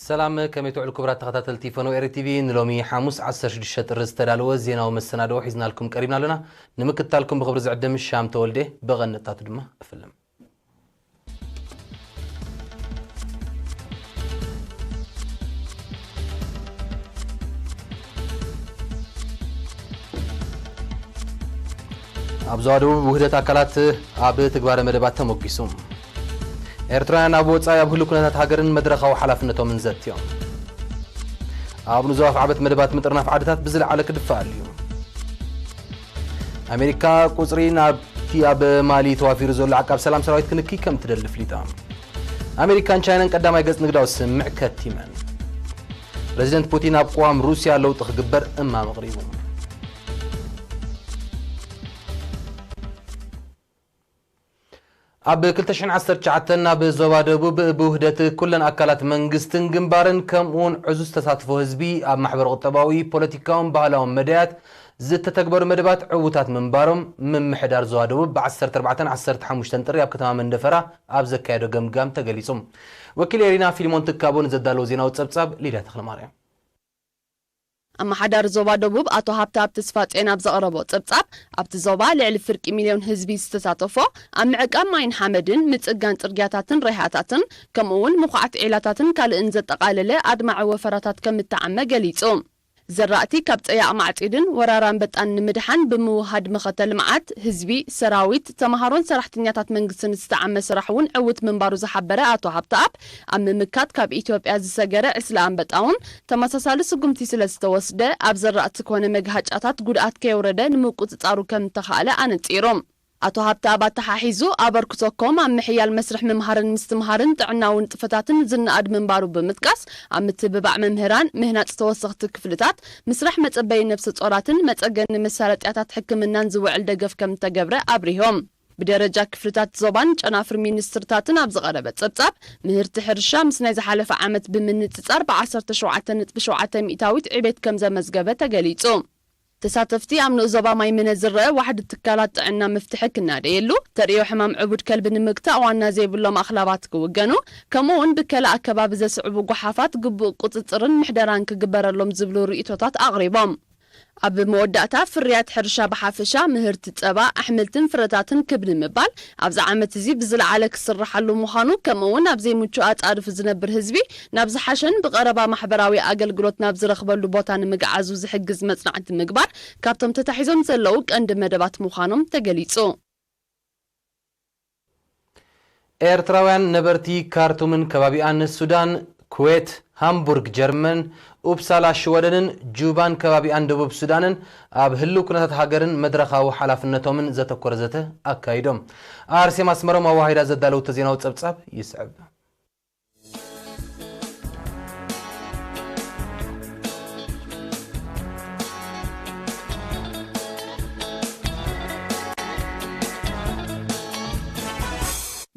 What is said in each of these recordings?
ሰላም፣ ከመይ ትውዕሉ ክቡራት ተኸታተልቲ ፈነው ኤሪ ቲቪ? ንሎሚ ሓሙስ ዓሰርተ ሽዱሽተ ጥሪ ዝተዳለወ ዜናዊ መሰናድኦ ሒዝናልኩም ቀሪብና ኣለና። ንምክትታልኩም ብኽብሪ ዝዕድም ሻም ተወልደ፣ ብቐንጥታቱ ድማ እፍልም። ኣብ ዞባ ደቡብ ውህደት ኣካላት ኣብ ትግባረ መደባት ተሞጊሱ። ኤርትራውያን ኣብ ወጻኢ ኣብ ህሉ ኩነታት ሃገርን መድረኻዊ ሓላፍነቶምን ዘትዮም። ኣብ ንዞባ ዓበት መደባት ምጥርናፍ ዓድታት ብዝለዓለ ክድፋኣሉ እዩ። ኣሜሪካ ቁጽሪ ናብቲ ኣብ ማሊ ተዋፊሩ ዘሎ ዓቃብ ሰላም ሰራዊት ክንኪ ከም ትደሊ ፍሊጣ። ኣሜሪካን ቻይናን ቀዳማይ ገጽ ንግዳዊ ስምምዕ ከቲመን። ፕረዚደንት ፑቲን ኣብ ቅዋም ሩስያ ለውጢ ክግበር እማም ኣቕሪቡ። ኣብ ክልተ ሽሕን ዓሰርተ ትሽዓተን ናብ ዞባ ደቡብ ብውህደት ኩለን ኣካላት መንግስትን ግንባርን ከምኡውን ዕዙዝ ተሳትፎ ህዝቢ ኣብ ማሕበረ ቁጠባዊ፣ ፖለቲካውን ባህላውን መዳያት ዝተተግበሩ መደባት ዕዉታት ምንባሮም ምምሕዳር ዞባ ደቡብ ብ ዓሰርተ ኣርባዕተን ዓሰርተ ሓሙሽተን ጥሪ ኣብ ከተማ መንደፈራ ኣብ ዘካየዶ ገምጋም ተገሊጹ። ወኪል ኤሪና ፊልሞን ትካቦ ንዘዳለዎ ዜናዊ ጸብጻብ ሊድያ ተኽለማርያም። ኣመሓዳሪ ዞባ ደቡብ ኣቶ ሃብተኣብ ተስፋጽዮን ኣብ ዘቕረቦ ጸብጻብ፣ ኣብቲ ዞባ ልዕሊ ፍርቂ ሚልዮን ህዝቢ ዝተሳተፎ፣ ኣብ ምዕቃብ ማይን ሓመድን፣ ምጽጋን ጽርግያታትን ሬሃታትን፣ ከምኡ'ውን ምኹዓት ዒላታትን ካልእን ዘጠቓለለ ኣድማዒ ወፈራታት ከም እተዓመ ገሊጹ። ዘራእቲ ካብ ጸያቕ ማዕጺድን ወራር ኣንበጣን ንምድሓን ብምውሃድ መኸተ ልምዓት፣ ህዝቢ፣ ሰራዊት፣ ተመሃሮን ሰራሕተኛታት መንግስትን ዝተዓመ ስራሕ እውን ዕዉት ምንባሩ ዝሓበረ ኣቶ ሃብተኣብ፣ ኣብ ምምካት ካብ ኢትዮጵያ ዝሰገረ ዕስለ ኣንበጣ እውን ተመሳሳሊ ስጉምቲ ስለ ዝተወስደ፣ ኣብ ዘራእቲ ኮነ መግሃጫታት ጉድኣት ከየውረደ ንምቁጽጻሩ ከም እተኻእለ ኣነጺሩ። ኣቶ ሃብተኣብ ኣተሓሒዙ፣ ኣበርክቶኮም ኣብ ምሕያል መስርሕ ምምሃርን ምስትምሃርን ጥዕናዊ ንጥፈታትን ዝነኣድ ምንባሩ ብምጥቃስ፣ ኣብ ምትብባዕ መምህራን፣ ምህናጽ ተወሰኽቲ ክፍልታት፣ ምስራሕ መጸበዪ ነፍሰ ጾራትን መጸገኒ መሳለጥያታት ሕክምናን ዝውዕል ደገፍ ከም እተገብረ ኣብሪሆም። ብደረጃ ክፍልታት ዞባን ጨናፍር ሚኒስትርታትን ኣብ ዝቐረበ ጸብጻብ፣ ምህርቲ ሕርሻ ምስ ናይ ዝሓለፈ ዓመት ብምንጽጻር ብ ዓሰርተ ሸውዓተ ነጥቢ ሸውዓተ ሚእታዊት ዕቤት ከም ዘመዝገበ ተገሊጹ። ተሳተፍቲ ኣብ ንኡስ ዞባ ማይምነ ዝረአ ዋሕዲ ትካላት ጥዕና መፍትሒ ክናደየሉ፣ ተርእዮ ሕማም ዕቡድ ከልቢ ንምግታእ ዋና ዘይብሎም ኣኽላባት ክውገኑ፣ ከምኡ እውን ብከላ ኣከባቢ ዘስዕቡ ጓሓፋት ግቡእ ቁጽጽርን ምሕደራን ክግበረሎም ዝብሉ ርእይቶታት ኣቕሪቦም። ኣብ መወዳእታ፣ ፍርያት ሕርሻ ብሓፈሻ፣ ምህርቲ ጸባ፣ ኣሕምልትን ፍረታትን ክብ ንምባል፣ ኣብዚ ዓመት እዚ ብዝለዓለ ክስርሓሉ ምዃኑ፣ ከምኡ እውን ኣብ ዘይምቹእ ኣጻድፍ ዝነብር ህዝቢ ናብ ዝሓሸን ብቐረባ ማሕበራዊ ኣገልግሎት ናብ ዝረኽበሉ ቦታ ንምግዓዙ ዝሕግዝ መጽናዕቲ ምግባር ካብቶም ተታሒዞም ዘለዉ ቀንዲ መደባት ምዃኖም ተገሊጹ። ኤርትራውያን ነበርቲ ካርቱምን ከባቢኣን፣ ሱዳን፣ ኩዌት፣ ሃምቡርግ ጀርመን፣ ኡፕሳላ ሽወደንን ጁባን ከባቢኣን ደቡብ ሱዳንን ኣብ ህልው ኩነታት ሃገርን መድረኻዊ ሓላፍነቶምን ዘተኮረ ዘተ ኣካይዶም። ኣርሴማ ኣስመሮም ኣዋሂዳ ዘዳለውቶ ዜናዊ ጸብጻብ ይስዕብ።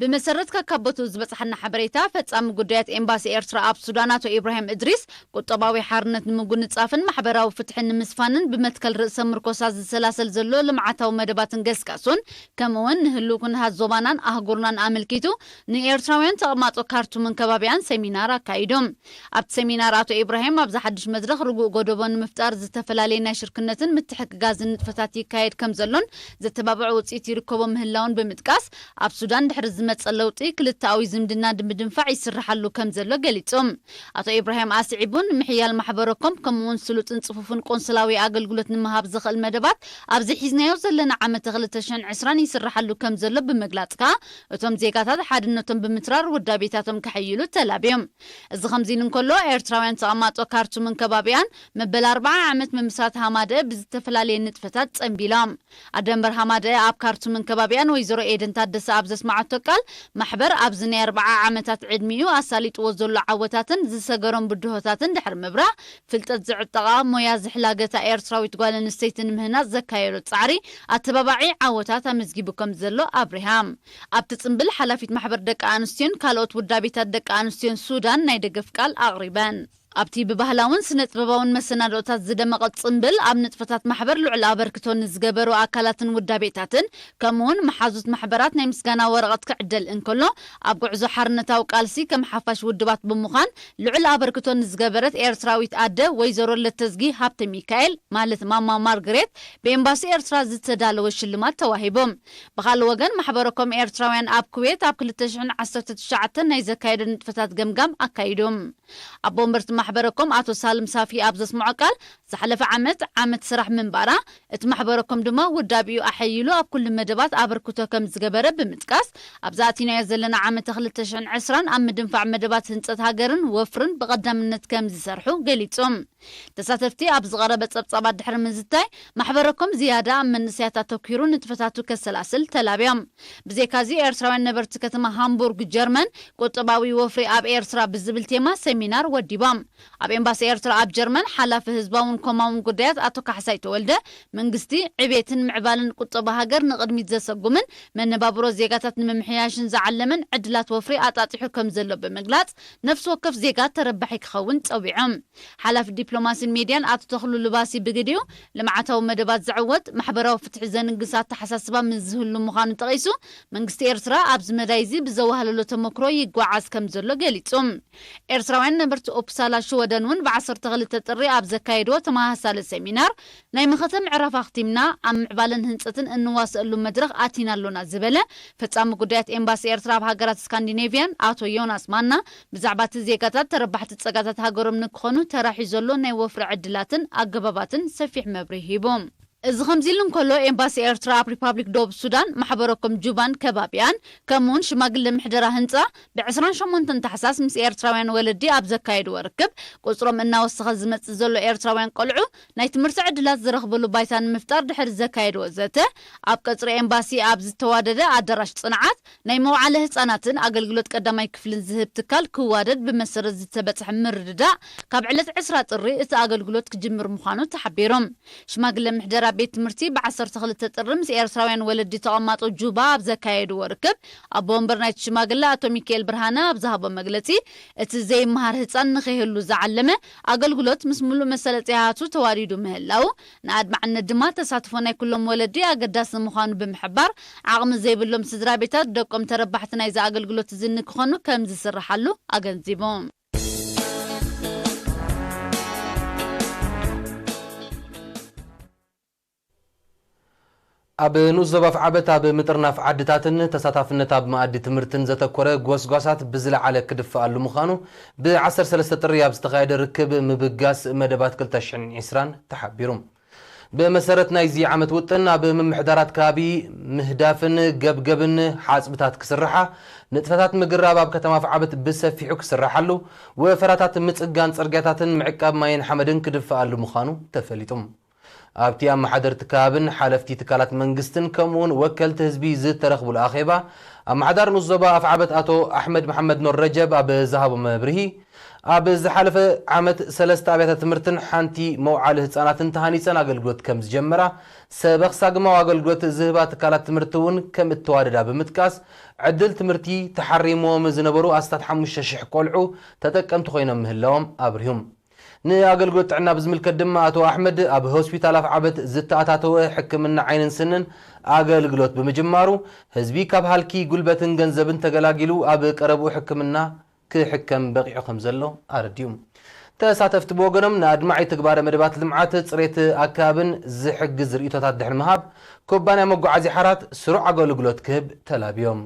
ብመሰረት ከካበቱ ዝበጽሓና ሓበሬታ፣ ፈጻሚ ጉዳያት ኤምባሲ ኤርትራ ኣብ ሱዳን ኣቶ ኢብራሂም እድሪስ፣ ቁጠባዊ ሓርነት ንምጉንጻፍን ማሕበራዊ ፍትሒ ንምስፋንን ብመትከል ርእሰ ምርኮሳ ዝሰላሰል ዘሎ ልምዓታዊ መደባትን ገስጋሱን፣ ከምኡ'ውን ንህልው ኩነታት ዞባናን ኣህጉርናን ኣመልኪቱ ንኤርትራውያን ተቐማጦ ካርቱምን ከባቢኣን ሰሚናር ኣካይዶም። ኣብቲ ሰሚናር ኣቶ ኢብራሂም ኣብዚ ሓድሽ መድረኽ ርጉእ ጎደቦ ንምፍጣር ዝተፈላለየ ናይ ሽርክነትን ምትሕግጋዝን ንጥፈታት ይካየድ ከም ዘሎን ዘተባብዑ ውጽኢት ይርከቦ ምህላውን ብምጥቃስ፣ ኣብ ሱዳን ድሕሪ ዝመጸ ለውጢ ክልተኣዊ ዝምድና ንምድንፋዕ ይስርሓሉ ከም ዘሎ ገሊጾም። ኣቶ ኢብራሂም ኣስዒቡ ንምሕያል ማሕበረኮም ከምኡ'ውን ስሉጥን ጽፉፍን ቆንስላዊ ኣገልግሎት ንምሃብ ዘኽእል መደባት ኣብዚ ሒዝናዮ ዘለና ዓመተ ክልተ ሽሕን ዕስራን ይስርሓሉ ከም ዘሎ ብምግላጽ ከኣ እቶም ዜጋታት ሓድነቶም ብምትራር ውዳቤታቶም ከሐይሉ ተላብዮም። እዚ ከምዚ ኢሉ እንከሎ፣ ኤርትራውያን ተቐማጦ ካርቱምን ከባቢኣን መበል ኣርብዓ ዓመት ምምስራት ሃማደአ ብዝተፈላለየ ንጥፈታት ጸንቢሎም። ኣደንበር ሃማደአ ኣብ ካርቱምን ከባቢኣን ወይዘሮ ኤደን ታደሰ ኣብ ዘስማዓቶ ቃል፣ ማሕበር ኣብዚ ናይ ኣርብዓ ዓመታት ዕድሚኡ ኣሳሊጥዎ ዘሎ ዓወታትን ዝሰገሮም ብድሆታትን ድሕሪ ምብራህ፣ ፍልጠት ዝዕጠቓ፣ ሞያ ዝሕላገታ ኤርትራዊት ጓል ኣንስተይቲ ንምህናጽ ዘካየዶ ጻዕሪ ኣተባባዒ ዓወታት ኣመዝጊቡ ከም ዘሎ ኣብሪሃ። ኣብቲ ጽምብል ሓላፊት ማሕበር ደቂ ኣንስትዮን ካልኦት ውዳቤታት ደቂ ኣንስትዮን ሱዳን ናይ ደገፍ ቃል ኣቕሪበን። ኣብቲ ብባህላውን ስነ-ጥበባውን መሰናድኦታት ዝደመቐ ጽምብል፣ ኣብ ንጥፈታት ማሕበር ልዑል ኣበርክቶ ንዝገበሩ ኣካላትን ውዳቤታትን፣ ከምኡውን መሓዙት ማሕበራት ናይ ምስጋና ወረቐት ክዕደል እንከሎ፣ ኣብ ጉዕዞ ሓርነታዊ ቃልሲ ከም ሓፋሽ ውድባት ብምዃን ልዑል ኣበርክቶ ንዝገበረት ኤርትራዊት ኣደ ወይዘሮ ለተዝጊ ሃብተ ሚካኤል፣ ማለት ማማ ማርግሬት፣ ብኤምባሲ ኤርትራ ዝተዳለወ ሽልማት ተዋሂቡ። ብኻልእ ወገን፣ ማሕበረኮም ኤርትራውያን ኣብ ኩዌት ኣብ ክልተ ሽሕን ዓሰርተ ትሽዓተን ናይ ዘካየዶ ንጥፈታት ገምጋም ኣካይዱ። ኣቦ ወንበርቲ ማሕበረኮም ኣቶ ሳልም ሳፊ ኣብ ዘስምዖ ቃል፣ ዝሓለፈ ዓመት ዓመት ስራሕ ምንባራ፣ እቲ ማሕበረኮም ድማ ውዳቢኡ ኣሐይሉ ኣብ ኩሉ መደባት ኣበርክቶ ከም ዝገበረ ብምጥቃስ፣ ኣብዛ ኣቲናዮ ዘለና ዓመተ ክልተ ሽሕን ዕስራን ኣብ ምድንፋዕ መደባት ህንጸት ሃገርን ወፍርን ብቐዳምነት ከም ዝሰርሑ ገሊጹ። ተሳተፍቲ ኣብ ዝቐረበ ጸብጻባት ድሕሪ ምዝታይ፣ ማሕበረኮም ዝያዳ ኣብ መንእሰያት ኣተኲሩ ንጥፈታቱ ከሰላስል ተላብዮም። ብዘይካዚ፣ ኤርትራውያን ነበርቲ ከተማ ሃምቡርግ ጀርመን፣ ቁጠባዊ ወፍሪ ኣብ ኤርትራ ብዝብል ቴማ ሰሚናር ወዲቦም። ኣብ ኤምባሲ ኤርትራ ኣብ ጀርመን ሓላፊ ህዝባውን ኮማውን ጉዳያት ኣቶ ካሕሳይ ተወልደ፣ መንግስቲ ዕቤትን ምዕባልን ቁጠባ ሃገር ንቕድሚት ዘሰጉምን መነባብሮ ዜጋታት ንምምሕያሽን ዝዓለመን ዕድላት ወፍሪ ኣጣጢሑ ከም ዘሎ ብምግላጽ፣ ነፍሲ ወከፍ ዜጋ ተረባሒ ክኸውን ጸዊዖም። ሓላፊ ዲፕሎማሲን ሚድያን ኣቶ ተኽሉ ልባሲ ብግዲኡ፣ ልምዓታዊ መደባት ዘዕወት፣ ማሕበራዊ ፍትሒ ዘንግስ ኣተሓሳስባ ምስ ዝህሉ ምዃኑ ጠቒሱ፣ መንግስቲ ኤርትራ ኣብዚ መዳይ እዚ ብዘዋህለሎ ተመክሮ ይጓዓዝ ከም ዘሎ ገሊጹ። ኤርትራውያን ነበርቲ ኡፕሳላ ሽወደን እውን ብ ዓሰርተ ክልተ ጥሪ ኣብ ዘካየድዎ ተመሳሳሊ ሰሚናር፣ ናይ መኸተ ምዕራፍ ኣኽቲምና ኣብ ምዕባለን ህንጸትን እንዋሰኣሉ መድረኽ ኣቲና ኣሎና ዝበለ ፈጻሚ ጉዳያት ኤምባሲ ኤርትራ ኣብ ሃገራት ስካንዲኔቭያን ኣቶ ዮናስ ማና፣ ብዛዕባ እቲ ዜጋታት ተረባሕቲ ጸጋታት ሃገሮም ንክኾኑ ተራ ሒዞ ዘሎ ናይ ወፍሪ ዕድላትን ኣገባባትን ሰፊሕ መብርሂ ሂቡ። እዚ ከምዚ ኢሉ እንከሎ፣ ኤምባሲ ኤርትራ ኣብ ሪፓብሊክ ደቡብ ሱዳን፣ ማሕበረኮም ጁባን ከባቢኣን፣ ከምኡውን ሽማግለ ምሕደራ ህንጻ፣ ብ ዕስራን ሸሞንተን ታሕሳስ ምስ ኤርትራውያን ወለዲ ኣብ ዘካየድዎ ርክብ፣ ቁጽሮም እናወሰኸ ዝመጽእ ዘሎ ኤርትራውያን ቆልዑ ናይ ትምህርቲ ዕድላት ዝረኽብሉ ባይታ ንምፍጣር ድሕሪ ዘካየድዎ ዘተ፣ ኣብ ቀጽሪ ኤምባሲ ኣብ ዝተዋደደ ኣዳራሽ ጽንዓት፣ ናይ መውዓለ ህጻናትን ኣገልግሎት ቀዳማይ ክፍልን ዝህብ ትካል ክዋደድ ብመሰረት ዝተበጽሐ ምርድዳእ፣ ካብ ዕለት ዕስራ ጥሪ እቲ ኣገልግሎት ክጅምር ምዃኑ ተሓቢሩ። ሽማግለ ምሕደራ ቤት ትምህርቲ ብ ዓሰርተ ክልተ ጥሪ ምስ ኤርትራውያን ወለዲ ተቐማጦ ጁባ ኣብ ዘካየድዎ ርክብ፣ ኣቦ ወንበር ናይቲ ሽማግለ ኣቶ ሚካኤል ብርሃነ ኣብ ዝሃቦ መግለጺ፣ እቲ ዘይመሃር ህጻን ንኸይህሉ ዝዓለመ ኣገልግሎት ምስ ምሉእ መሰለጥያታቱ ተዋዲዱ ምህላው፣ ንኣድማዕነት ድማ ተሳትፎ ናይ ኩሎም ወለዲ ኣገዳሲ ምዃኑ ብምሕባር፣ ዓቕሚ ዘይብሎም ስድራ ቤታት ደቆም ተረባሕቲ ናይዚ ኣገልግሎት እዚ ንክኾኑ ከም ዝስርሓሉ ኣገንዚቡ። ኣብ ንኡስ ዞባ ኣፍዓበት ኣብ ምጥርናፍ ዓድታትን ተሳታፍነት ኣብ መኣዲ ትምህርትን ዘተኮረ ጎስጓሳት ብዝለዓለ ክድፈኣሉ ምዃኑ ብ ዓሰርተ ሰለስተ ጥሪ ኣብ ዝተኻየደ ርክብ ምብጋስ መደባት ክልተ ሽሕን ዕስራን ተሓቢሩ። ብመሰረት ናይዚ ዓመት ውጥን፣ ኣብ ምምሕዳራት ከባቢ ምህዳፍን ገብገብን ሓጽብታት ክስርሓ፣ ንጥፈታት ምግራብ ኣብ ከተማ ኣፍዓበት ብሰፊሑ ክስርሓሉ፣ ወፈራታት ምጽጋን ጽርግያታትን ምዕቃብ ማይን ሓመድን ክድፈኣሉ ምዃኑ ተፈሊጡ። ኣብቲ ኣመሓደርቲ ከባብን ሓለፍቲ ትካላት መንግስትን ከምኡውን ወከልቲ ህዝቢ ዝተረኽብሉ ኣኼባ፣ ኣመሓዳሪ ንኡስ ዞባ ኣፍዓበት ኣቶ ኣሕመድ መሓመድ ኖር ረጀብ ኣብ ዝሃቦ መብርሂ፣ ኣብ ዝሓለፈ ዓመት ሰለስተ ኣብያተ ትምህርትን ሓንቲ መውዓሊ ህጻናትን ተሃኒጸን ኣገልግሎት ከም ዝጀመራ፣ ሰበኽ ሳግማዊ ኣገልግሎት ዝህባ ትካላት ትምህርቲ እውን ከም እተዋደዳ ብምጥቃስ፣ ዕድል ትምህርቲ ተሓሪምዎም ዝነበሩ ኣስታት ሓሙሽተ ሽሕ ቆልዑ ተጠቀምቲ ኮይኖም ምህላዎም ኣብሪሁ። ንኣገልግሎት ጥዕና ብዝምልከት ድማ ኣቶ ኣሕመድ፣ ኣብ ሆስፒታል ኣፍዓበት ዝተኣታተወ ሕክምና ዓይንን ስንን ኣገልግሎት ብምጅማሩ፣ ህዝቢ ካብ ሃልኪ ጉልበትን ገንዘብን ተገላጊሉ ኣብ ቀረብኡ ሕክምና ክሕከም በቒዑ ከም ዘሎ ኣረዲኡ። ተሳተፍቲ ብወገኖም፣ ንኣድማዒ ትግባረ መደባት ልምዓት፣ ጽሬት ኣከባብን ዝሕግዝ ርእይቶታት ድሕሪ ምሃብ፣ ኩባንያ መጓዓዝያ ሓራት ስሩዕ ኣገልግሎት ክህብ ተላብዮም።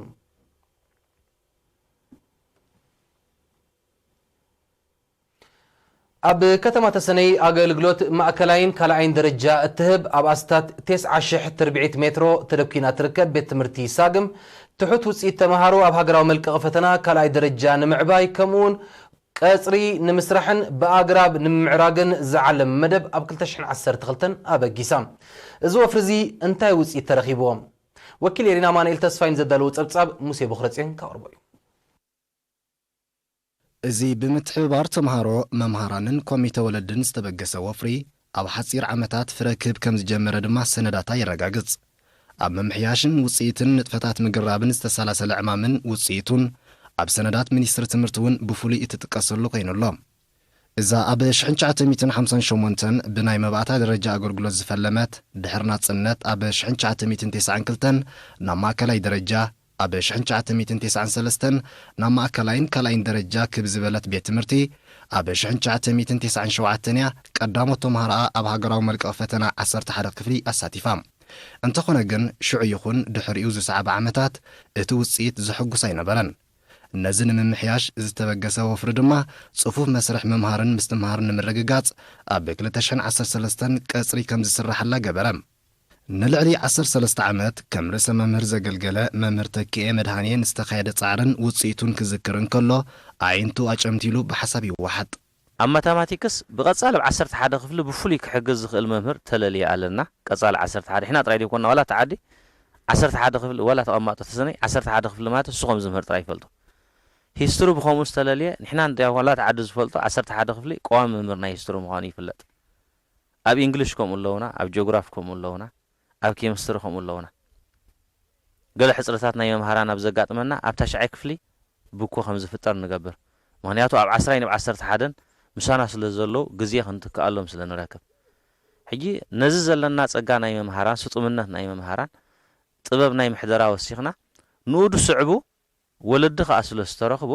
ኣብ ከተማ ተሰነይ ኣገልግሎት ማእከላይን ካልኣይን ደረጃ እትህብ፣ ኣብ ኣስታት ተስዓ ሽሕ ትርብዒት ሜትሮ ተደኲና እትርከብ ቤት ትምህርቲ ሳግም፣ ትሑት ውጽኢት ተመሃሮ ኣብ ሃገራዊ መልቀቒ ፈተና ካልኣይ ደረጃ ንምዕባይ፣ ከምኡውን ቀጽሪ ንምስራሕን ብኣግራብ ንምምዕራግን ዝዓለመ መደብ ኣብ ክልተ ሽሕን ዓሰርተ ክልተን ኣበጊሳ። እዚ ወፍሪ እዚ እንታይ ውጽኢት ተረኺብዎ? ወኪል ኤሪና ኣማኑኤል ተስፋይ ንዘዳለዎ ጸብጻብ ሙሴ ቦኽረጽዮን ከቕርቦ እዩ። እዚ ብምትሕብባር ተምሃሮ፣ መምሃራንን ኮሚተ ወለድን ዝተበገሰ ወፍሪ፣ ኣብ ሓጺር ዓመታት ፍረ ክህብ ከም ዝጀመረ ድማ ሰነዳታ የረጋግጽ። ኣብ ምምሕያሽን ውጽኢትን ንጥፈታት ምግራብን ዝተሰላሰለ ዕማምን ውጽኢቱን፣ ኣብ ሰነዳት ሚኒስትሪ ትምህርቲ እውን ብፍሉይ እትጥቀሰሉ ኮይኑ ኣሎ። እዛ ኣብ ሽሕን ትሽዓተ ሚእትን ሓምሳን ሸሞንተን ብናይ መባእታ ደረጃ ኣገልግሎት ዝፈለመት፣ ድሕሪ ናጽነት ኣብ ሽሕን ትሽዓተ ሚእትን ተስዓን ክልተን ናብ ማእከላይ ደረጃ፣ ኣብ ሽሕን ትሽዓተ ሚእትን ተስዓን ሰለስተን ናብ ማእከላይን ካልኣይን ደረጃ ክብ ዝበለት ቤት ትምህርቲ፣ ኣብ ሽሕን ትሽዓተ ሚእትን ተስዓን ሸውዓተን እያ ቀዳሞት ተምሃሮኣ ኣብ ሃገራዊ መልቀቒ ፈተና ዓሰርተ ሓደ ክፍሊ ኣሳቲፋ። እንተኾነ ግን፣ ሽዑ ይኹን ድሕሪኡ ዝሰዓበ ዓመታት እቲ ውጽኢት ዘሐጉስ ኣይነበረን። ነዚ ንምምሕያሽ ዝተበገሰ ወፍሪ ድማ፣ ጽፉፍ መስርሕ ምምሃርን ምስትምሃርን ንምርግጋጽ፣ ኣብ ክልተ ሽሕን ዓሰርተ ሰለስተን ቀጽሪ ከም ዝስራሓላ ገበረ። ንልዕሊ ዓሰርተ ሰለስተ ዓመት ከም ርእሰ መምህር ዘገልገለ መምህር ተኪኤ መድሃንየ ንዝተኻየደ ጻዕርን ውጽኢቱን ክዝክር እንከሎ፣ ኣዒንቱ ኣጨምቲሉ ብሓሳብ ይወሓጥ። ኣብ ማታማቲክስ ብቐጻሊ ኣብ ዓሰርተ ሓደ ክፍሊ ብፍሉይ ክሕግዝ ዝኽእል መምህር ተለልየ ኣለና። ቀጻሊ ዓሰርተ ሓደ፣ ንሕና ጥራይ ደይኮንና፣ ዋላ እቲ ዓዲ ዓሰርተ ሓደ ክፍሊ፣ ዋላ ተቐማጦ ተሰነይ ዓሰርተ ሓደ ክፍሊ ማለት እሱ ከም ዝምህር ጥራይ ይፈልጡ። ሂስትሪ ብኸምኡ ዝተለልየ፣ ንሕና እንድያ ዋላ እቲ ዓዲ ዝፈልጦ ዓሰርተ ሓደ ክፍሊ ቀዋሚ መምህር ናይ ሂስትሪ ምዃኑ ይፍለጥ። ኣብ ኢንግሊሽ ከምኡ ኣለውና፣ ኣብ ጂኦግራፊ ከምኡ ኣለውና፣ ኣብ ኬሚስትሪ ከምኡ ኣለውና። ገለ ሕጽረታት ናይ መምሃራን ኣብ ዘጋጥመና፣ ኣብ ታሽዓይ ክፍሊ ብኮ ከም ዝፍጠር ንገብር። ምኽንያቱ ኣብ ዓስራይ ናብ ዓሰርተ ሓደን ምሳና ስለ ዘለዉ፣ ግዜ ክንትክኣሎም ስለ ንረክብ። ሕጂ ነዚ ዘለና ጸጋ ናይ መምሃራን፣ ስጡምነት ናይ መምሃራን፣ ጥበብ ናይ ምሕደራ ወሲኽና፣ ንኡ ድስዕቡ ወለዲ ከኣ ስለ ዝተረኽቡ፣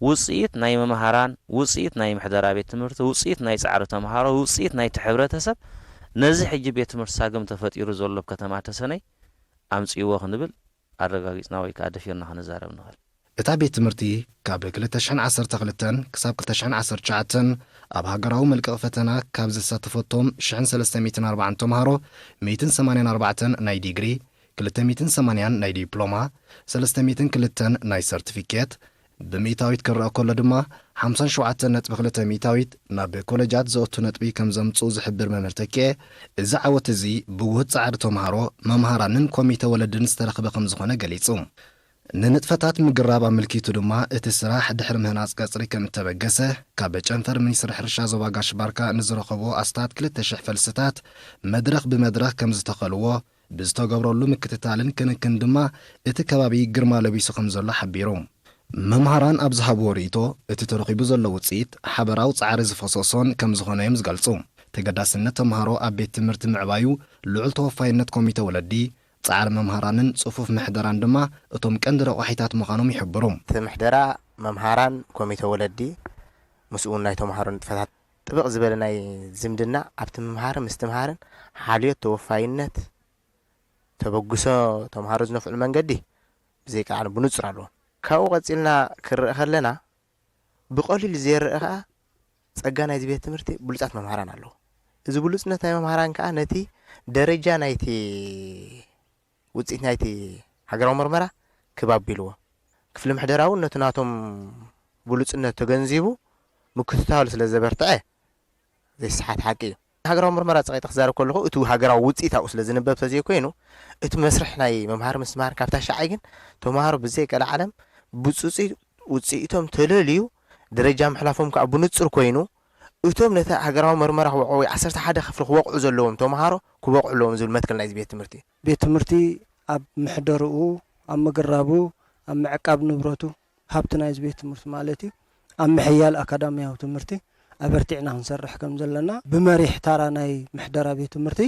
ውጽኢት ናይ መምሃራን፣ ውጽኢት ናይ ምሕደራ ቤት ትምህርቲ፣ ውጽኢት ናይ ጻዕሪ ተምሃሮ፣ ውጽኢት ናይቲ ሕብረተሰብ፣ ነዚ ሕጂ ቤት ትምህርቲ ሳግም ተፈጢሩ ዘሎ ኣብ ከተማ ተሰነይ ኣምጺእዎ ክንብል ኣረጋጊጽና ወይ ከኣ ደፊርና ክንዛረብ ንኽእል። እታ ቤት ትምህርቲ ካብ ክልተ ሽሕን ዓሰርተ ክልተን ክሳብ ክልተ ሽሕን ዓሰርተ ትሽዓተን ኣብ ሃገራዊ መልቀቒ ፈተና ካብ ዘሳተፈቶም ሽሕን ሰለስተ ሚእትን ኣርባዓን ተምሃሮ፣ ሚእትን ሰማንያን ኣርባዕተን ናይ ዲግሪ፣ ክልተ ሚእትን ሰማንያን ናይ ዲፕሎማ፣ ሰለስተ ሚእትን ክልተን ናይ ሰርቲፊኬት፣ ብሚእታዊት ክረኣ ከሎ ድማ፣ ሓምሳን ሸውዓተን ነጥቢ ክልተ ሚእታዊት ናብ ኮለጃት ዘእቱ ነጥቢ ከም ዘምጽኡ ዝሕብር መምህር ተኪኤ፣ እዚ ዓወት እዚ ብውሁድ ጻዕሪ ተምሃሮ፣ መምሃራንን ኮሚተ ወለድን ዝተረኽበ ከም ዝኾነ ገሊጹ። ንንጥፈታት ምግራብ ኣመልኪቱ ድማ፣ እቲ ስራሕ ድሕሪ ምህናጽ ቀጽሪ ከም እተበገሰ፣ ካብ ጨንፈር ሚኒስትሪ ሕርሻ ዞባ ጋሽ ባርካ ንዝረኸቦ ኣስታት ክልተ ሽሕ ፈልስታት መድረኽ ብመድረኽ ከም ዝተኸልዎ፣ ብዝተገብረሉ ምክትታልን ክንክን ድማ እቲ ከባቢ ግርማ ለቢሱ ከም ዘሎ ሓቢሩ። መምሃራን ኣብ ዝሃብዎ ርእይቶ፣ እቲ ተረኺቡ ዘሎ ውጽኢት ሓበራዊ ጻዕሪ ዝፈሰሶን ከም ዝኾነ እዮም ዝገልጹ። ተገዳስነት ተምሃሮ ኣብ ቤት ትምህርቲ ምዕባዩ፣ ልዑል ተወፋይነት ኮሚተ ወለዲ፣ ጻዕሪ መምሃራንን ጽፉፍ ምሕደራን ድማ እቶም ቀንዲ ረቋሒታት ምዃኖም ይሕብሩ። እቲ ምሕደራ መምሃራን ኮሚተ ወለዲ፣ ምስኡ እውን ናይ ተምሃሮ ንጥፈታት ጥብቕ ዝበለ ናይ ዝምድና ኣብቲ ምምሃርን ምስትምሃርን ሓልዮት ተወፋይነት ተበግሶ ተምሃሮ ዝነፍዕሉ መንገዲ ብዘይቃ ብንጹር ኣለዎ። ካብኡ ቀጺልና ክረአ ከለና ብቐሊሉ ዘይረአ ከኣ ጸጋ ናይዚ ቤት ትምህርቲ ብሉጻት መምሃራን ኣለዎ። እዚ ብሉጽነት ናይ መምሃራን ከኣ ነቲ ደረጃ ናይቲ ውጽኢት ናይቲ ሃገራዊ መርመራ ክብ ኣቢልዎ። ክፍሊ ምሕደራ እውን ነቲ ናቶም ብሉጽነት ተገንዚቡ ምክትታሉ ስለ ዘበርትዐ ዘይሰሓት ሓቂ እዩ። ሃገራዊ መርመራ ጸቒጠ ክዛረብ ከለኹ እቲ ሃገራዊ ውጽኢት ኣብኡ ስለ ዝንበብ ተዘይኮይኑ እቲ መስርሕ ናይ ምምሃር ምስትምሃር ካብ ታሽዓይ ግን ተምሃሮ ብዘይቀልዓለም ብጽጹይ ውጽኢቶም ተለልዩ ደረጃ ምሕላፎም ከኣ ብንጹር ኮይኑ እቶም ነቲ ሃገራዊ መርመራ ክወቕዑ ወይ ዓሰርተ ሓደ ክፍሊ ክወቕዑ ዘለዎም ተምሃሮ ክወቕዑ ኣለዎም ዝብል መትከል ናይዚ ቤት ትምህርቲ እዩ። ቤት ትምህርቲ ኣብ ምሕደርኡ፣ ኣብ ምግራቡ፣ ኣብ ምዕቃብ ንብረቱ፣ ሃብቲ ናይዚ ቤት ትምህርቲ ማለት እዩ፣ ኣብ ምሕያል ኣካዳሚያዊ ትምህርቲ ኣበርቲዕና ክንሰርሕ ከም ዘለና ብመሪሕ ታራ ናይ ምሕደራ ቤት ትምህርቲ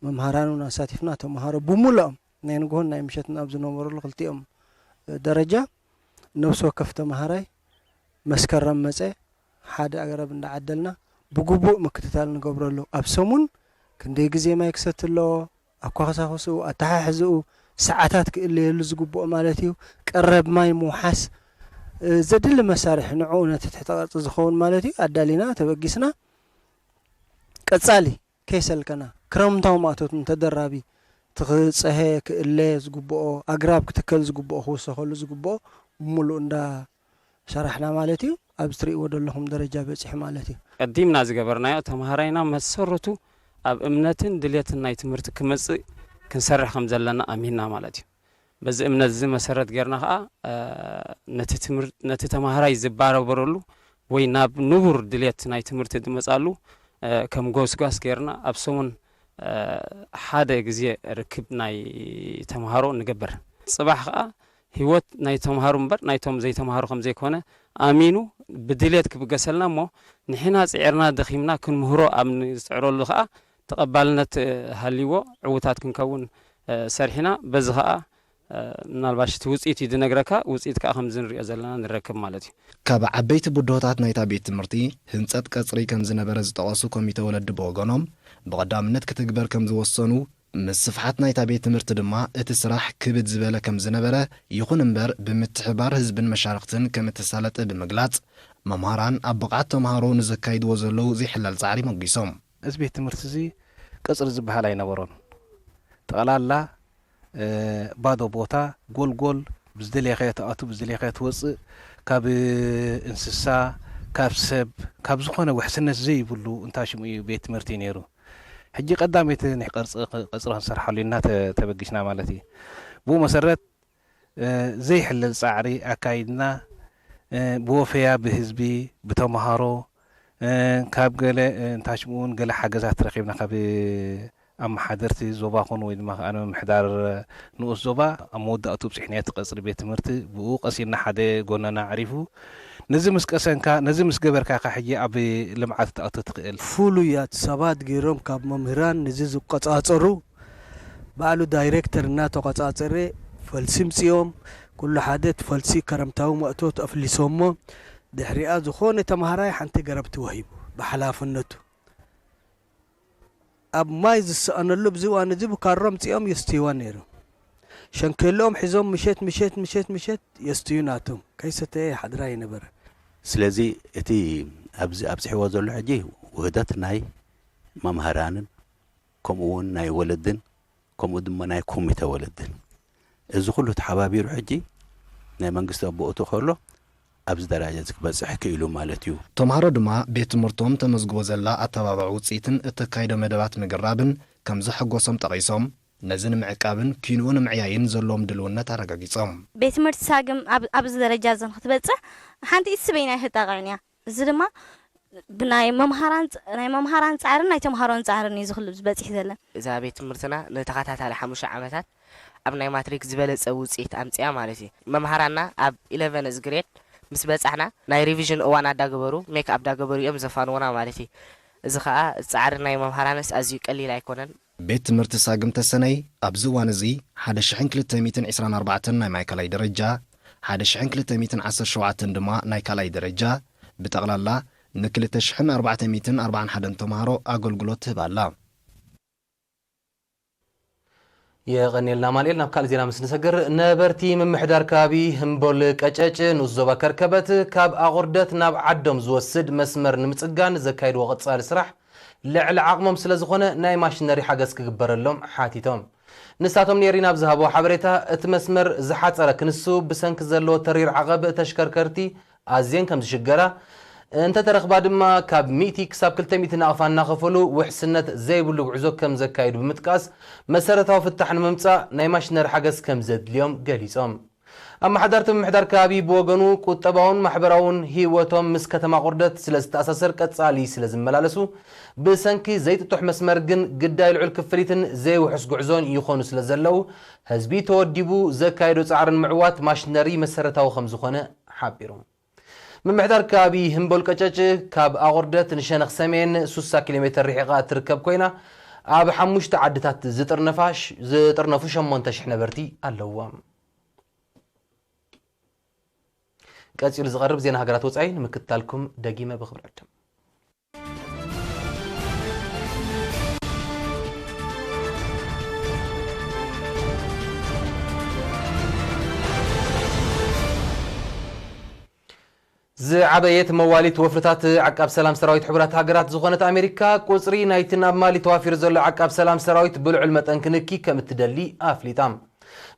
መምሃራን እውን ኣሳቲፍና ተምሃሮ ብምልኦም ናይ ንግሆን ናይ ምሸትን ኣብ ዝነበሩሉ ክልቲኦም ደረጃ ነብሲ ወከፍ ተምሃራይ መስከረም መጸ ሓደ ኣግራብ እንዳዓደልና ብግቡእ ምክትታል ንገብረሉ። ኣብ ሰሙን ክንደይ ግዜ ማይ ክሰቲ ኣለዎ፣ ኣኳሳኹስኡ፣ ኣተሓሕዝኡ፣ ሰዓታት ክእለየሉ ዝግብኦ ማለት እዩ። ቀረብ ማይ ምውሓስ፣ እ፣ ዘድሊ መሳርሒ ንዕኡ ነቲ ትሕተ ቅርጺ ዝኸውን ማለት እዩ ኣዳሊና ተበጊስና ቀጻሊ ከይሰልከና ክረምታዊ ማእቶት እንተደራቢ እቲ ክጸሀ ክእለ ዝግብኦ ኣግራብ ክትከል ዝግብኦ ክውሰኸሉ ዝግብኦ ብምሉእ እንዳ ሰራሕና ማለት እዩ። ኣብዚ ትርእይዎ ዘለኹም ደረጃ በጺሑ ማለት እዩ። ቀዲምና ዝገበርናዮ ተምሃራይና መሰረቱ ኣብ እምነትን ድልየትን ናይ ትምህርቲ ክመጽእ ክንሰርሕ ከም ዘለና ኣሚንና ማለት እዩ። በዚ እምነት እዚ መሰረት ጌርና ከኣ፣ እ፣ ነቲ ትምህር-፣ ነቲ ተምሃራይ ዝባረበረሉ ወይ ናብ ንቡር ድልየት ናይ ትምህርቲ ዝመጻሉ፣ እ፣ ከም ጎስጓስ ጌርና ኣብ ሰሙን፣ እ፣ ሓደ ግዜ ርክብ ናይ ተምሃሮ ንገብር። ጽባሕ ከኣ ህይወት ናይ ተምሃሩ እምበር ናይቶም ዘይተምሃሩ ከም ዘይኮነ ኣሚኑ ብድልየት ክብገሰልና እሞ ንሕና ጽዒርና ደኺምና ክንምህሮ ኣብ ንጽዕረሉ ከኣ ተቐባልነት ሃልይዎ ዕዉታት ክንከውን ሰርሒና በዚ ከኣ ምናልባሽ እቲ ውፅኢት እዩ ዝነግረካ። ውፅኢት ከዓ ከምዚ ንሪኦ ዘለና ንረክብ ማለት እዩ። ካብ ዓበይቲ ብድሆታት ናይታ ቤት ትምህርቲ ህንፀት ቀፅሪ ከም ዝነበረ ዝጠቐሱ ኮሚተ ወለዲ ብወገኖም ብቐዳምነት ክትግበር ከም ዝወሰኑ፣ ምስ ስፍሓት ናይታ ቤት ትምህርቲ ድማ እቲ ስራሕ ክብድ ዝበለ ከም ዝነበረ፣ ይኹን እምበር ብምትሕባር ህዝብን መሻርኽትን ከም እተሳለጠ ብምግላፅ፣ መምሃራን ኣብ ብቕዓት ተምሃሮ ንዘካይድዎ ዘለዉ ዘይሕለል ፃዕሪ ሞጊሶም። እዚ ቤት ትምህርቲ እዚ ቀፅሪ ዝበሃል ኣይነበሮን። ጠቕላላ ባዶ ቦታ፣ ጎልጎል፣ ብዝደለየኸ ትኣቱ ብዝደለየኸ ትወፅእ፣ ካብ እንስሳ፣ ካብ ሰብ፣ ካብ ዝኾነ ውሕስነት ዘይብሉ እንታሽሙ እዩ ቤት ትምህርቲ ነይሩ። ሕጂ ቀዳመይቲ ንሕ- ቅርፂ- ቅፅሪ ክንሰርሓሉ ኢልና ተ- ተበጊስና ማለት እዩ። ብኡ መሰረት ዘይሕለል ፃዕሪ ኣካይድና፣ ብወፈያ ብህዝቢ፣ ብተምሃሮ፣ ካብ ገለ እንታሽምኡ እውን ገለ ሓገዛት ረኺብና ካብ ኣመሓደርቲ ዞባ ኹን ወይ ድማ ከኣ ምምሕዳር ንኡስ ዞባ ኣብ መወዳእቱ ብፅሕንያ እቲ ቀፅሪ ቤት ትምህርቲ ብኡ ቀሲና ሓደ ጎነና ኣዕሪፉ። ነዚ ምስ ቀሰንካ ነዚ ምስ ገበርካ ኢኻ ሕጂ ኣብ ልምዓት ክትኣቱ ትኽእል። ፍሉያት ሰባት ገይሮም ካብ መምህራን ነዚ ዝቆፃፀሩ ባዕሉ ዳይሬክተር እናተቆፃፀረ ፈልሲ ምፅኦም ኩሉ ሓደ እቲ ፈልሲ ከረምታዊ መእቶት ኣፍሊሶሞ ድሕሪኣ ዝኾነ ተምሃራይ ሓንቲ ገረብ ተዋሂቡ ብሓላፍነቱ ኣብ ማይ ዝሰኣነሉ ኣብዚ እዋን እዚ ብካሮ ኣምጺኦም የስትይዋ ነይሮም። ሸንኬልኦም ሒዞም ምሸት ምሸት ምሸት ምሸት የስትዩ ናቶም። ከይሰተየ ይሓድራ ኣይነበረን። ስለዚ እቲ ኣብዚ ኣብጺሕዎ ዘሎ ሕጂ ውህደት ናይ መምሃራንን ከምኡ እውን ናይ ወለድን ከምኡ ድማ ናይ ኮሚተ ወለድን እዚ ኩሉ ተሓባቢሩ ሕጂ ናይ መንግስቲ ኣቦ እቱ ከሎ ኣብዚ ደረጃ እዚ ክበፅሕ ክኢሉ ማለት እዩ። ተምሃሮ ድማ ቤት ትምህርቶም ተመዝግቦ ዘላ ኣተባባዒ ውፅኢትን እተካይዶ መደባት ምግራብን ከም ዘሐጎሶም ጠቒሶም፣ ነዚ ንምዕቃብን ኪንኡ ንምዕያይን ዘለዎም ድልውነት ኣረጋጊጾም። ቤት ትምህርቲ ሳግም ኣብ- ኣብዚ ደረጃ እዚ ንክትበፅሕ ሓንቲ ኢድ ስበይና ኣይተጣቕዕን እያ። እዚ ድማ ብናይ መምሃራን ፅ- ናይ መምሃራን ፃዕርን ናይ ተምሃሮን ፃዕርን እዩ ዝክሉ ዝበፅሕ ዘለን። እዛ ቤት ትምህርትና ንተኸታታሊ ሓሙሽተ ዓመታት ኣብ ናይ ማትሪክ ዝበለፀ ውፅኢት ኣምፅያ ማለት እዩ። መምሃራና ኣብ ኢለቨንዝ ግሬድ ምስ በፃሕና ናይ ሪቪዥን እዋን ኣዳገበሩ ሜክ ኣፕ ዳገበሩ እዮም ዘፋንዎና ማለት እዩ። እዚ ከዓ ፃዕሪ ናይ መምሃራንስ ኣዝዩ ቀሊል ኣይኮነን። ቤት ትምህርቲ ሳግም ተሰነይ ኣብዚ እዋን እዚ ሓደ ሽሕን ክልተ ሚእትን ዕስራን ኣርባዕተን ናይ ማእከላይ ደረጃ፣ ሓደ ሽሕን ክልተ ሚእትን ዓሰርተ ሸውዓተን ድማ ናይ ካልኣይ ደረጃ፣ ብጠቕላላ ንክልተ ሽሕን ኣርባዕተ ሚእትን ኣርባዓን ሓደን ተምሃሮ ኣገልግሎት ትህብ ኣላ። የቐንየልና ኣማኑኤል። ናብ ካልእ ዜና ምስ ንሰግር፣ ነበርቲ ምምሕዳር ከባቢ ህምቦል ቀጨጭ ንኡስ ዞባ ከርከበት ካብ ኣቑርደት ናብ ዓዶም ዝወስድ መስመር ንምጽጋን ዘካይድዎ ቀጻሊ ስራሕ ልዕሊ ዓቕሞም ስለ ዝኾነ ናይ ማሽነሪ ሓገዝ ክግበረሎም ሓቲቶም። ንሳቶም ኔሪና ኣብ ዝሃብዎ ሓበሬታ፣ እቲ መስመር ዝሓጸረ ክንሱ ብሰንኪ ዘለዎ ተሪር ዓቐብ ተሽከርከርቲ ኣዝየን ከም ዝሽገራ፣ እንተተረኽባ ድማ ካብ ሚእቲ ክሳብ ክልተ ሚእቲ ናቕፋ እናኸፈሉ ውሕስነት ዘይብሉ ጉዕዞ ከም ዘካይዱ ብምጥቃስ፣ መሰረታዊ ፍታሕ ንምምጻእ ናይ ማሽነሪ ሓገዝ ከም ዘድልዮም ገሊጾም። ኣመሓዳርቲ ምምሕዳር ከባቢ ብወገኑ፣ ቁጠባውን ማሕበራውን ህይወቶም ምስ ከተማ ቁርደት ስለ ዝተኣሳሰር ቀጻሊ ስለ ዝመላለሱ፣ ብሰንኪ ዘይጥጡሕ መስመር ግን ግዳይ ልዑል ክፍሊትን ዘይውሑስ ጉዕዞን ይኾኑ ስለ ዘለዉ፣ ህዝቢ ተወዲቡ ዘካየዶ ጻዕርን ምዕዋት ማሽነሪ መሰረታዊ ከም ዝኾነ ሓቢሩ። ምምሕዳር ከባቢ ህምቦል ቀጨጭ ካብ ኣቑርደት ንሸነኽ ሰሜን ሱሳ ኪሎ ሜተር ርሒቓ እትርከብ ኮይና፣ ኣብ ሓሙሽተ ዓድታት ዝጥርነፋ ሽ- ዝጥርነፉ ሸሞንተ ሽሕ ነበርቲ ኣለውዋ። ቀጺሉ ዝቐርብ ዜና ሃገራት ወጻኢ ንምክትታልኩም ደጊመ ብኽብሪ ዕድም። ዝዓበየት መዋሊት ወፍርታት ዓቃብ ሰላም ሰራዊት ሕቡራት ሃገራት ዝኾነት ኣሜሪካ፣ ቁጽሪ ናይቲ ናብ ማሊ ተዋፊሩ ዘሎ ዓቃብ ሰላም ሰራዊት ብልዑል መጠን ክንኪ ከም እትደሊ ኣፍሊጣ።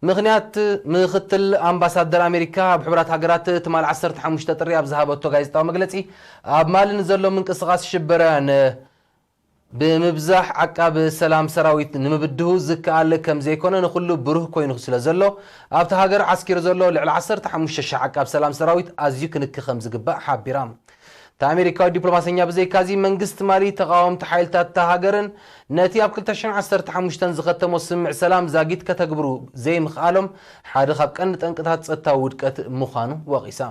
ምኽንያት፣ ምኽትል ኣምባሳደር ኣሜሪካ ኣብ ሕቡራት ሃገራት ትማል ዓሰርተ ሓሙሽተ ጥሪ ኣብ ዝሃበቶ ጋዜጣዊ መግለጺ፣ ኣብ ማሊ ንዘሎ ምንቅስቓስ ሽበራውያን ብምብዛሕ ዓቃብ ሰላም ሰራዊት ንምብድሁ ዝከኣል ከም ዘይኮነ ንኹሉ ብሩህ ኮይኑ ስለ ዘሎ፣ ኣብቲ ሃገር ዓስኪሩ ዘሎ ልዕሊ ዓሰርተ ሓሙሽተ ሽሕ ዓቃብ ሰላም ሰራዊት ኣዝዩ ክንኪ ከም ዝግባእ ሓቢራ። እቲ ኣሜሪካዊ ዲፕሎማሰኛ ብዘይካዚ መንግስቲ ማሊ ተቓወምቲ ሓይልታት እታ ሃገርን ነቲ ኣብ ክልተ ሽሕን ዓሰርተ ሓሙሽተን ዝኸተሞ ስምምዕ ሰላም ዛጊት ከተግብሩ ዘይምኽኣሎም ሓደ ካብ ቀንዲ ጠንቅታት ጸጥታዊ ውድቀት ምዃኑ ወቒሳ።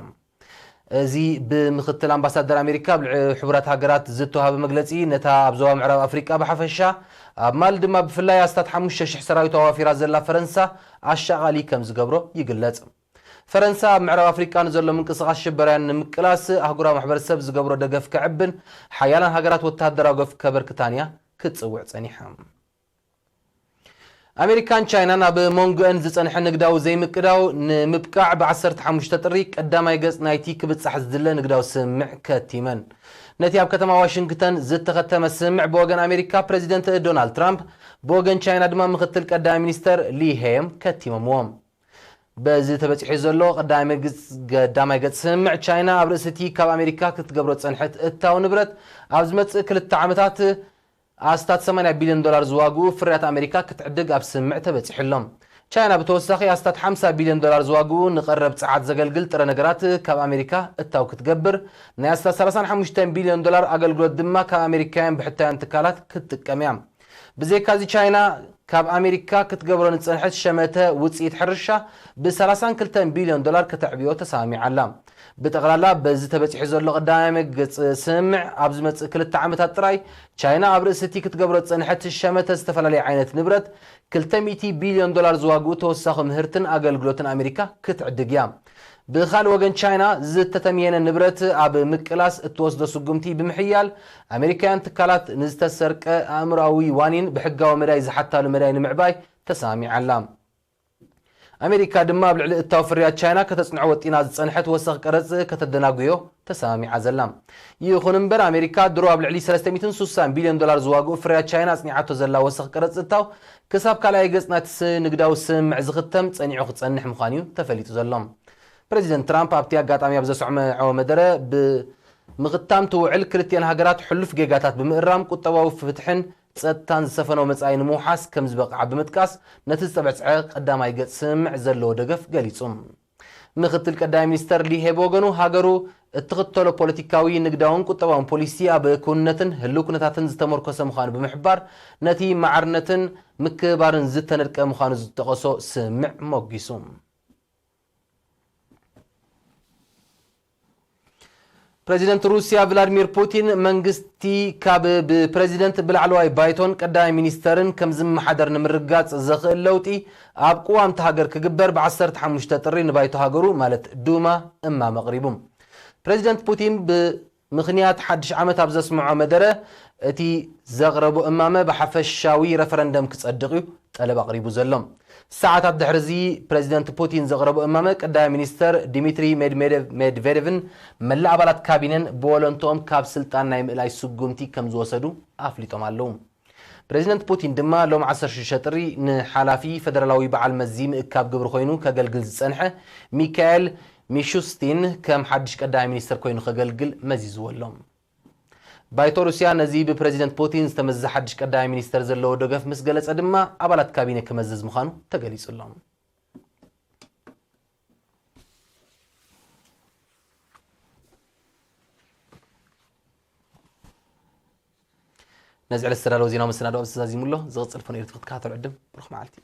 እዚ ብምክትል ኣምባሳደር ኣሜሪካ ኣብ ልዕሊ ሕቡራት ሃገራት ዝተዋሃበ መግለጺ፣ ነታ ኣብ ዞባ ምዕራብ ኣፍሪቃ ብሓፈሻ ኣብ ማሊ ድማ ብፍላይ ኣስታት ሓሙሽተ ሽሕ ሰራዊት ኣዋፊራ ዘላ ፈረንሳ ኣሻቓሊ ከም ዝገብሮ ይግለጽ። ፈረንሳ ኣብ ምዕራብ ኣፍሪቃ ንዘሎ ምንቅስቓስ ሽበራውያን ንምቅላስ ኣህጉራዊ ማሕበረሰብ ዝገብሮ ደገፍ ከዕብን ሓያላን ሃገራት ወተሃደራዊ ደገፍ ከበርክታን እያ ክትጽውዕ ጸኒሓ። ኣሜሪካን ቻይናን ኣብ መንጎአን ዝጸንሐ ንግዳዊ ዘይምቅዳው ንምብቃዕ ብ ዓሰርተ ሓሙሽተ ጥሪ ቀዳማይ ገጽ ናይቲ ክብጻሕ ዝድለ ንግዳዊ ስምምዕ ከቲመን። ነቲ ኣብ ከተማ ዋሽንግተን ዝተኸተመ ስምምዕ ብወገን ኣሜሪካ ፕሬዚደንት ዶናልድ ትራምፕ፣ ብወገን ቻይና ድማ ምክትል ቀዳማይ ሚኒስተር ሊ ሄም ከቲሞምዎ። በዚ ተበጺሑ ዘሎ ቀዳማይ ገጽ፣ ቀዳማይ ገጽ ስምምዕ ቻይና ኣብ ርእሲ እቲ ካብ ኣሜሪካ ክትገብሮ ዝጸንሐት እታው ንብረት ኣብ ዝመጽእ ክልተ ዓመታት ኣስታት ሰማንያ ቢልዮን ዶላር ዝዋግኡ ፍርያት ኣሜሪካ ክትዕድግ ኣብ ስምምዕ ተበጺሑ ኣሎ። ቻይና ብተወሳኺ ኣስታት ሓምሳ ቢልዮን ዶላር ዝዋግኡ ንቐረብ ጸዓት ዘገልግል ጥረ ነገራት ካብ ኣሜሪካ እታው ክትገብር፣ ናይ ኣስታት ሰላሳን ሓሙሽተን ቢልዮን ዶላር ኣገልግሎት ድማ ካብ ኣሜሪካውያን ብሕታውያን ትካላት ክትጥቀም እያ። ብዘይካዚ ቻይና ካብ ኣሜሪካ ክትገብሮ ንጸንሐት ሸመተ ውጽኢት ሕርሻ ብ ሰላሳን ክልተን ቢልዮን ዶላር ከተዕብዮ ተሰማሚዓ ኣላ። ብጠቕላላ በዚ ተበጺሑ ዘሎ ቀዳማይ መገጽ ስምምዕ ኣብ ዝመጽእ ክልተ ዓመታት ጥራይ ቻይና ኣብ ርእሲ እቲ ክትገብሮ ዝጸንሐት ሸመተ ዝተፈላለየ ዓይነት ንብረት ክልተ ሚእቲ ቢልዮን ዶላር ዝዋግኡ ተወሳኺ ምህርትን ኣገልግሎትን ኣሜሪካ ክትዕድግ እያ። ብኻልእ ወገን ቻይና ዝተተምየነ ንብረት ኣብ ምቅላስ እትወስዶ ስጉምቲ ብምሕያል ኣሜሪካውያን ትካላት ንዝተሰርቀ ኣእምሮኣዊ ዋኒን ብሕጋዊ መዳይ ዝሓታሉ መዳይ ንምዕባይ ተሰማሚዓ ኣላ። ኣሜሪካ ድማ ኣብ ልዕሊ እታው ፍርያት ቻይና ከተጽንዖ ወጢና ዝጸንሐት ወሰኽ ቀረጽ ከተደናጉዮ ተሰማሚዓ ዘላ። ይኹን እምበር ኣሜሪካ ድሮ ኣብ ልዕሊ ሰለስተ ሚእትን ስሳን ቢልዮን ዶላር ዝዋግኡ ፍርያት ቻይና ኣጽኒዓቶ ዘላ ወሰኽ ቀረጽ እታው ክሳብ ካልኣይ ገጽ ናቲ ስ-፣ ንግዳዊ ስምምዕ ዝኽተም ጸኒዑ ክጸንሕ ምዃኑ እዩ ተፈሊጡ ዘሎ። ፕሬዚደንት ትራምፕ ኣብቲ ኣጋጣሚ ኣብ ዘስምዖ መደረ፣ ብምኽታም ትውዕል ክልቲኤን ሃገራት ሕሉፍ ጌጋታት ብምእራም ቁጠባዊ ፍትሕን ጸጥታን ዝሰፈኖ መጻኢ ንምውሓስ ከም ዝበቕዓ ብምጥቃስ፣ ነቲ ዝተበጽሐ ቀዳማይ ገጽ ስምምዕ ዘለዎ ደገፍ ገሊጹ። ምክትል ቀዳማይ ሚኒስተር ሊ ሄ ብወገኑ፣ ሃገሩ እትኽተሎ ፖለቲካዊ፣ ንግዳውን ቁጠባውን ፖሊሲ ኣብ ክውንነትን ህልው ኩነታትን ዝተመርኮሰ ምዃኑ ብምሕባር፣ ነቲ ማዕርነትን ምክብባርን ዝተነድቀ ምዃኑ ዝጠቐሶ ስምምዕ ሞጊሱ። ፕሬዚደንት ሩስያ ቭላድሚር ፑቲን፣ መንግስቲ ካብ ብፕሬዚደንት ብላዕለዋይ ባይቶን ቀዳማይ ሚኒስተርን ከም ዝመሓደር ንምርጋጽ ዘኽእል ለውጢ ኣብ ቅዋም እታ ሃገር ክግበር ብ ዓሰርተ ሓሙሽተ ጥሪ ንባይቶ ሃገሩ ማለት ዱማ እማመ ኣቕሪቡ። ፕሬዚደንት ፑቲን ብምኽንያት ሓድሽ ዓመት ኣብ ዘስምዖ መደረ፣ እቲ ዘቕረቦ እማመ ብሓፈሻዊ ረፈረንደም ክጸድቕ እዩ ጠለብ ኣቕሪቡ ዘሎ። ሰዓታት ድሕሪ እዚ ፕሬዚደንት ፑቲን ዘቕረቦ እማመ ቀዳማይ ሚኒስተር ዲሚትሪ ሜድሜዴቭ-፣ ሜድቬዴቭን መላእ ኣባላት ካቢነን ብወለንትኦም ካብ ስልጣን ናይ ምእላይ ስጉምቲ ከም ዝወሰዱ ኣፍሊጦም ኣለዉ። ፕሬዚደንት ፑቲን ድማ ሎም ዓሰርተ ሽዱሽተ ጥሪ ንሓላፊ ፈደራላዊ በዓል መዚ ምእካብ ግብሪ ኮይኑ ከገልግል ዝጸንሐ ሚካኤል ሚሹስቲን ከም ሓድሽ ቀዳማይ ሚኒስተር ኮይኑ ከገልግል መዚዝዎ ኣሎ። ባይቶ ሩስያ ነዚ ብፕሬዚደንት ፑቲን ዝተመዘዘ ሓድሽ ቀዳማይ ሚኒስተር ዘለዎ ደገፍ ምስ ገለጸ ድማ ኣባላት ካቢነ ክመዝዝ ምዃኑ ተገሊጹ ኣሎ። ነዚ ዕለት ዝተዳለወ ዜናዊ መሰናድኦ ኣብዚ ተዛዚሙ ኣሎ። ዝቕጽል ፈነዩ ክትከታተሉ ዕድም። ብሩኽ መዓልቲ።